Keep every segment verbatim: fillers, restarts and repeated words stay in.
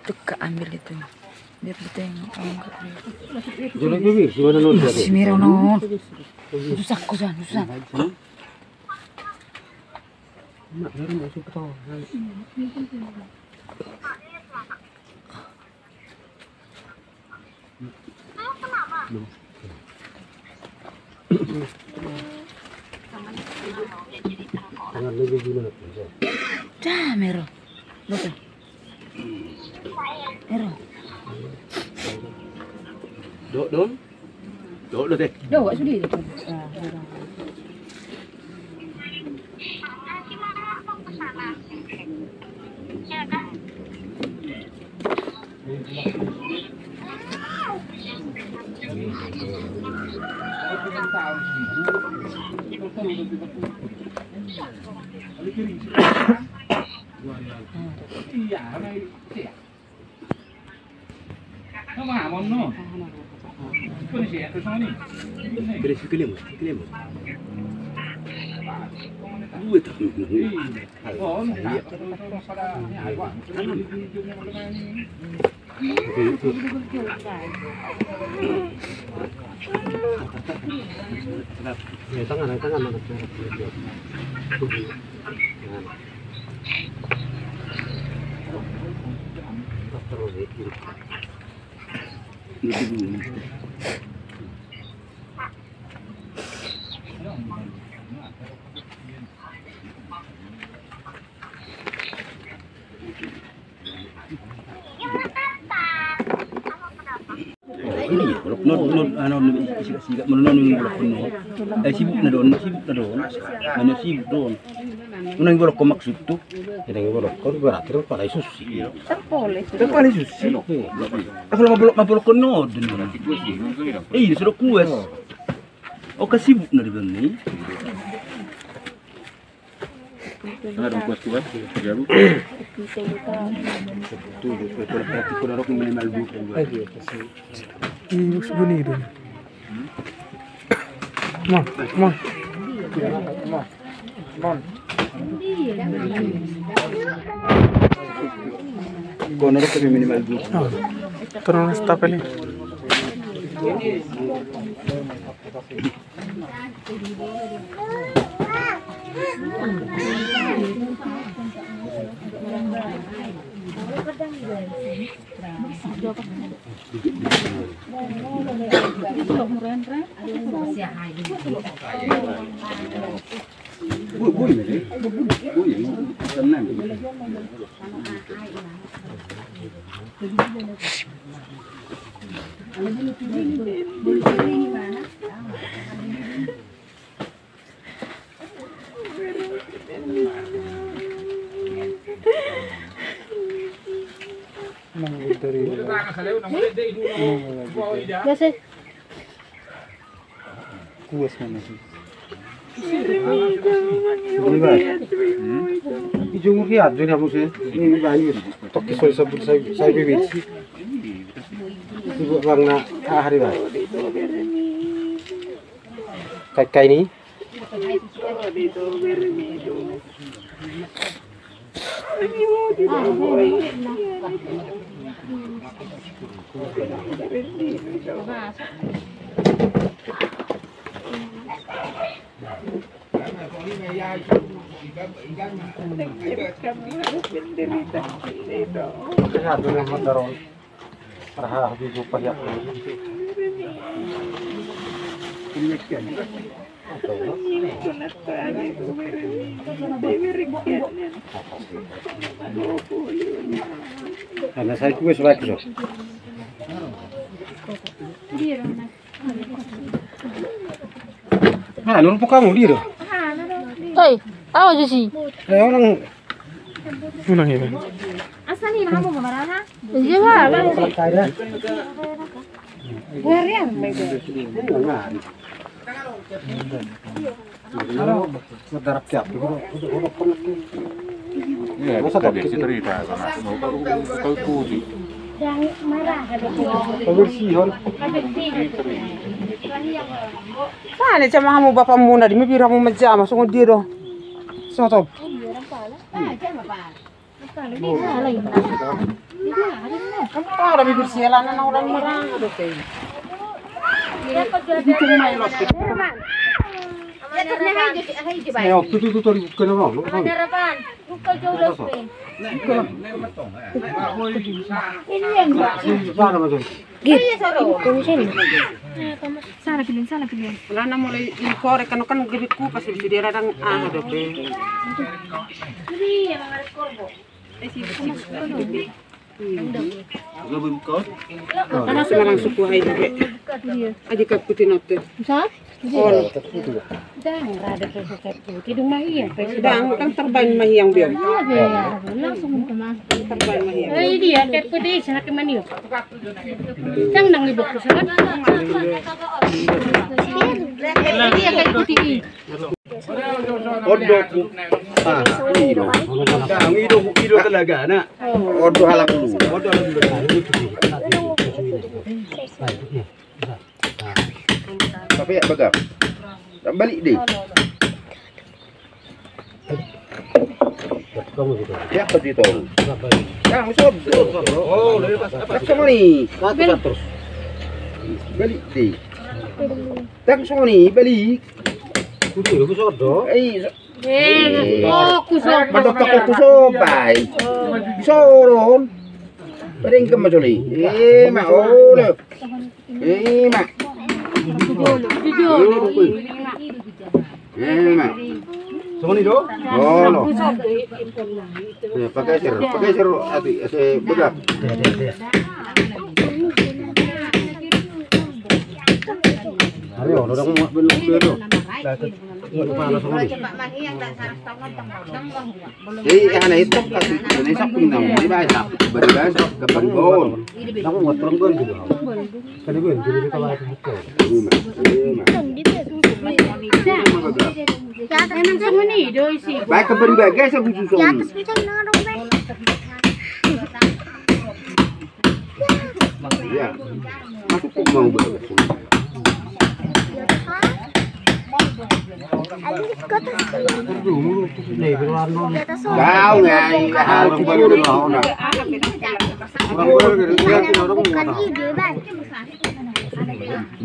Tukka ambil itu. Biar ditengok. Oh, enggak, biar. Jolo, Bibi, di mana non? Si Miro non. Susah kau sana, susah. Dah, Mero. Betul. Mero. Dok, Don. Dok, Don, teh. Dok, wak sudah itu. Ah, Mero. Ini, bolok, non, non, anu, non, isi, isi, non, non, bolok, non. Eh, sibuk na don, sibuk na don. Mana sibuk don. Unang bolok ko maksud tu. Unang bolok ko berarti ro pala susi. Terpole. Terpole susi. Aku lo mabolok, mabolok ko non. Eh, ini sudah kuas. Oka sibuk na di bani. Tengah dong kuas-kuas, jago. Tuh, tuh, tuh, tuh, tuh, tuh, tuh, minimal dua puluh dua. Iya, pasti. Iya, bos, bunyi itu. Mon, mon. Mon. Kono ro minimal dua. Oh. Terus tapel ini. Biasa. Kuas mana sih? Ini, Bang. Di jumur ya, jadi apa sih? Ini banjir. Toki soy sabut, saya, saya bibit. Sibuk bang na hari, Bang. Kai, kai ni. Aha, aha, di jumpa ya. Karena saya juga suka itu. Nah, nurut kamu dia. Hei, awas sih. Eh, orang. Unang, iya. Asa ni, nang kamu kemana? Iya, Pak. Santai dah. Gua rian, baik. Iya, masa kita biasa cerita, Bang. Mau tahu, tahu tuh. Kebersihan. Sana sama kamu bapakmu nadi, mepira mu menjama, songon dia do. Sotop. Salah pilih, salah pilih. Lah, na mulai impor kan, kan gede kulkas di sini, radang, ah, dope. Karena sekarang suku hai dope. Aji kaputin ote. Dang, kan terbain mahiang biar. Langsung ke mas. Terbain mahiang. Eh, dia kayak pede sana ke mani. Dang nang ibu ke sana. Dia kayak putih. Ondo ku. Ah, ido. Dang ido, ido telaga na. Ondo halak lu. Ondo halak lu. Tapi ya bagak. Balik deh. Ya apa di tol? Yang sodo. Langsung ni. Balik deh. Langsung ni balik. Kudu ya sodo. Eh, Eh, oh, kusobai. Mandok toko kusobai. Soron. Ringkem ma soli. Eh, ma, olo. Eh, ma. Jujur. Eh, ma. Songoni do? Olo. Eh, pakai ser, pakai ser, ati, ese bedak. Ayo, orang mau belum belum. Jadi, ana itu kasih, ini sapung nang, ini bahas sapung, bari bahas, bari bon. Aku mau terang bon juga. Kan bon, jadi kita bahas buka. Rumah, rumah. Emang semua nih, doi sih. Baik, ke beri bagai, saya butuh semua. Iya. Masuk kok mau berapa? Kau ngai, orang baru orang orang. Orang baru orang orang.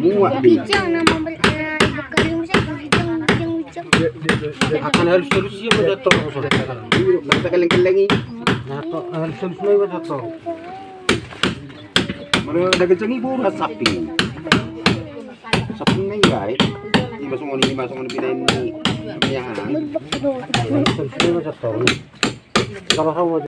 Muat di. Kijang nama bel-, eh, ibu kali musa kijang, kijang, kijang. Akan halus-halus ia ma dator. Mereka keleng-kelengi. Nah, to, halus-halus ma ia ma dator. Mana ada kencang ibu, rasa sapi. Sapi nai, guys. Ini masuk ni, ini masuk ni, pindah ini. Ini yang halus-halus ma ia ma dator. Kalau sama.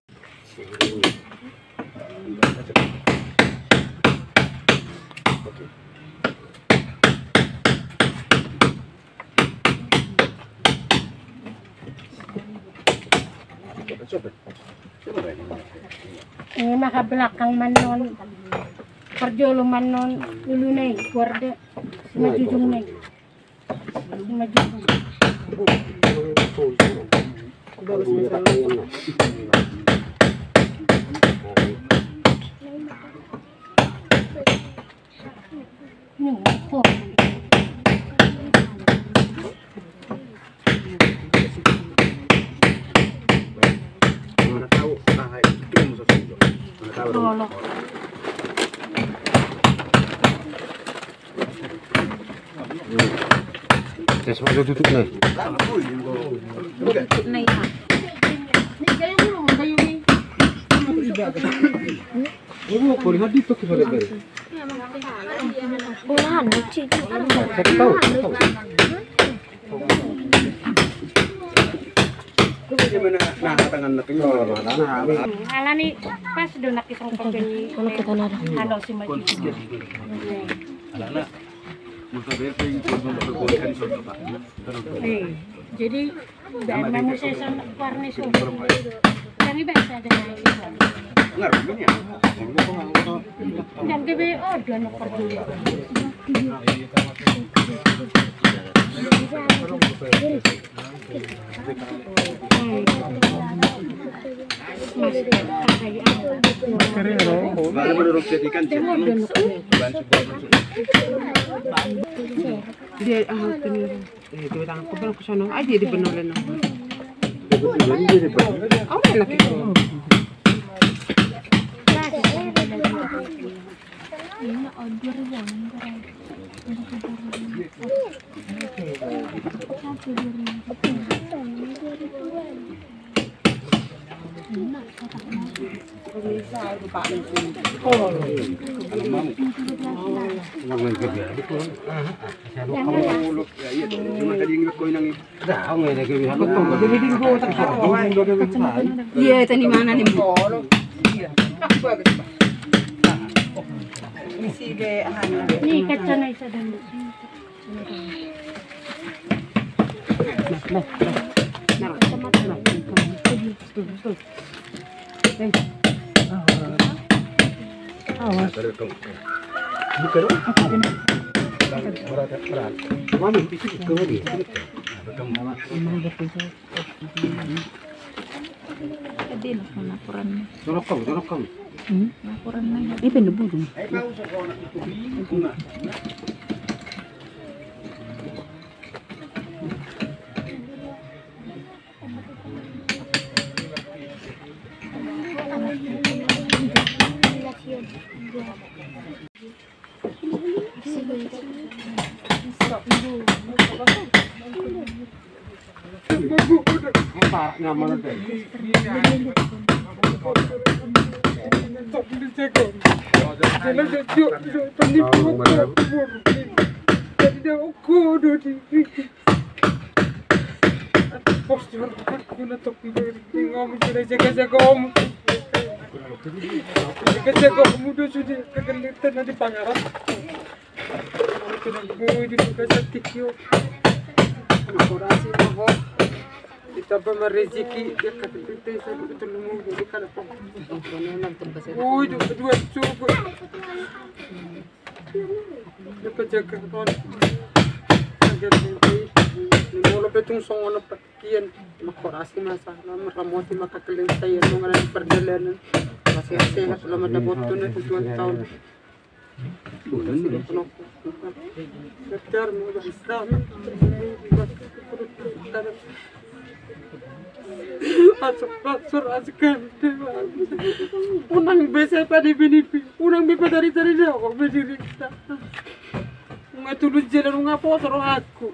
Ini maka belakang manon, parjolo manon, ulu nai, keluarga, sama jujung nai. Tes, masuk tutup nih. Alani pas do nak iseng pake ni. Anu si maju. Eh, jadi dan manusia sana warna so. Yang iba saja. Ngerti ya? Dan G B O dua nomor dua. Dia, ah, bener. Eh, dua tangan ku bilang ke sono aja di beneran. Iya, tadi mana nih? Ini kacanya isa dulu. Jorok kau, jorok kau. Hmm? Jorok kau. Ini pendek bujung. Pos jorok aku na tok. Ngomong sudah jaga-jaga om. Jaga-jaga om udah sudah kegelitan nanti pangaran. Aku nang bui di buka satik yo. Aku rasi mabok. Ditambah marezeki dia kata kita satu ketemu jadi kada pom. Woi, dua dua cukup. Dia pejaga ton. Agar nanti molo petung songon apa kian makorasi masalah meramoti maka keleng saya mengenai perjalanan. Masih sehat selamat dapat tuh tujuan tahun. Unang be sai panipi-nipi, unang be patari-tari dia kok be diriksa. Unga tulus jalan unga poso rohangku.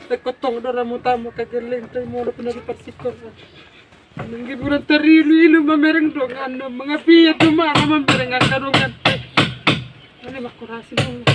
Tekotong dora mutama kageleng tai molo pina di parsikor. Minggi bulan tarilu-ilu mamereng dongan na mangapia tu mana mamereng angka dongan. Ini makurasi dongan.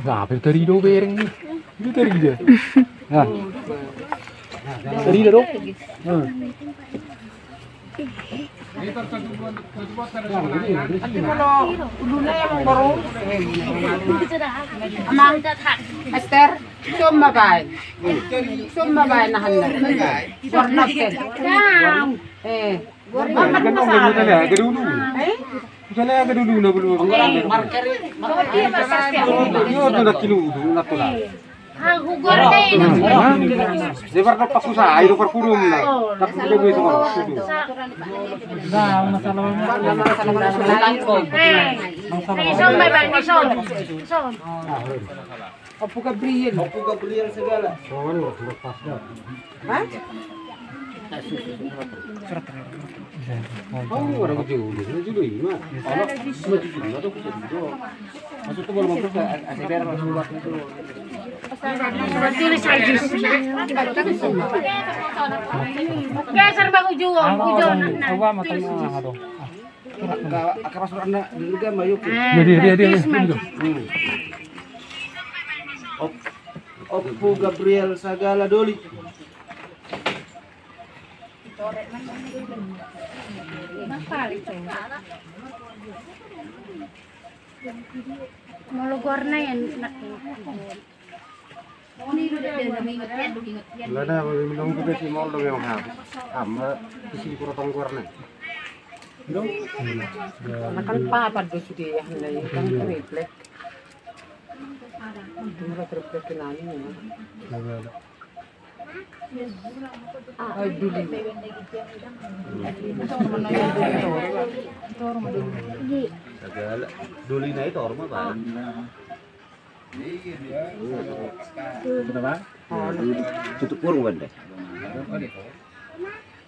Apa tarido bereng ni? Itu tarido. Nah. Tarido dong. Nah. Nanti kalau uluna yang baru. Amang, Ester, soma bae. Soma bae nahan. Warna. Eh. Kan dong, kan dong, kan dong. Eh? Kan dong, kan dong, kan dong. Marker, marker. Iya, tuh, nak kilo, tuh, nak tuh, nak. Dia pada pas susah, ayo, perkudung, nah. Tak perlu duit, sama. Nah, masalah. Masalah. Eh, ini som, Bang, ini som. Som. Ompu Gabriel. Ompu Gabriel Sagala. Hah? Oh, orang jauh, jauh, jauh, Ima. Orang jauh, jauh, jauh. Maksudnya baru mampir ke S D R langsung buat itu. Tulis aja. Geser, Bang, ujung, ujung. Coba matanya, aduh. Ka, ka pasuran na dulu kan, Mayu. Dia, dia, dia, dia, dia. Hmm. Op-, Ompu Gabriel Sagala Doli. Molo goarna enak. Lada minum juga si molo yang ham. Ham, isi di kota goarna. Makan papat do sude ya, kan reflek. Dua reflek kenali. Doli na i tor ma, Pak. Tutup kurung, Pak.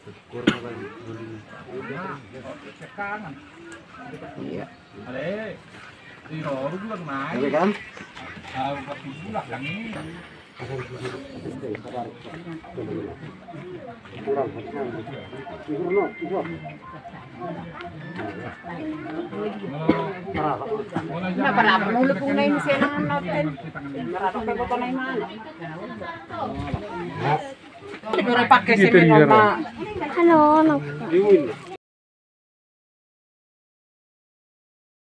Tutup kurung, Pak. Iya. Oke, kan? Kenapa, kenapa? Mau lepung na ini senang noten. Kenapa, kenapa, kenapa, mana? Halo, halo.